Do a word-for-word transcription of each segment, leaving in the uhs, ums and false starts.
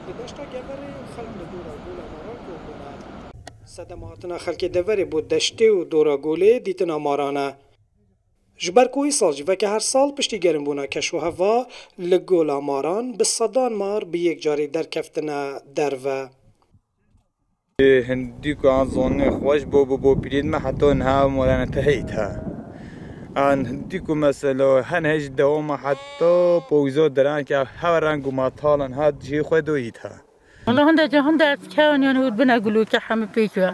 Deşta Geverê û xelk li dora Gola Maran kom bûne. Sedema hatina xelkê deverê bo deştê û dora golê dîtina maran e. Ji ber ku îsal jî veke her sal piştî germbûna keşûheva li Gola Maran bi sedan mar bi yek carî derkeftine derve. Hindî ku an zonê xweş bo, bi bopîrên me heta niha morane te heyt ha. An hindî ku mesela hene ji dewama heta powzo diran ke hev reng û matalin hat jê xwe do yît ha. Wala hinde ca hinde ez kewin yan hûr bine gulûke hemî pêk ve.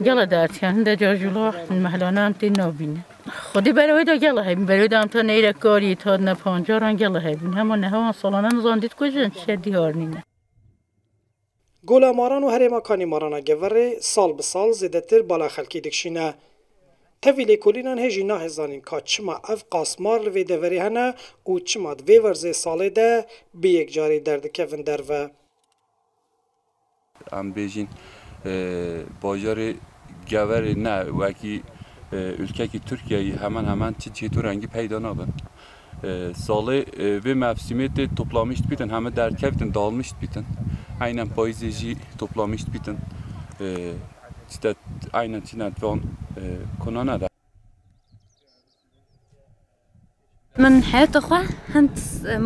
Gela derdken hinde ca jûla mehlan em tê nabîne. Xwedî berewê de gela hebîn, berewê de em ta neyre karî, ta ne pancaran gela hebîn. Hema ne hewan salane nizan dît ku jin şedî harnîne. Gola Maran û herêma Kanî Marana Geverê sal bi sal zêdetir bala xelkî dikişîne. Tevî lêkolînan hê jî nahê zanîn ka çima ev qasmar li vê deverê hene û çima di vê werzê salê de bi yek carî derdikevin derve. Em bêjîn, e, bajarê Geverê ne wekî, e, ülkekî Tirkiyeyî hemen hemen çi cihêt û rengî peyda nabin. E, salê, e, vê mevsimê tê toplamiş dibîtin, heme derkevtin, dalmiş dibîtin. Eynen payîzê jî toplamiş dibîtin. E, işte eynen çînen van, e, konane de. Min heyata xwe hind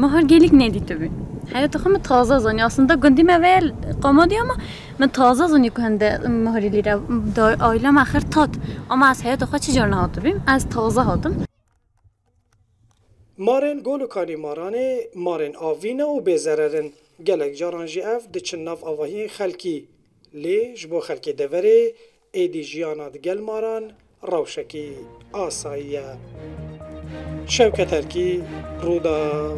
mehar gelîk nedîtibû. Heyata xwe min taze zanî. Aslında gundî me ve qamadiya, ama min taze zanî ku hinde meharî lîre da-, aîle me xir tat. Ama ez heyata xwe çi car nehatibûm. Ez taze hatim. Marên gol û kanî maranê marên avî ne û bêzerer in. Gelek caran jî ev diçin nav avahiyên xelkî. Lê ji bo xelkê deverê êdî jiyana digel maran rewşekî asayî ye. Şewket Erkî, Rûdaw.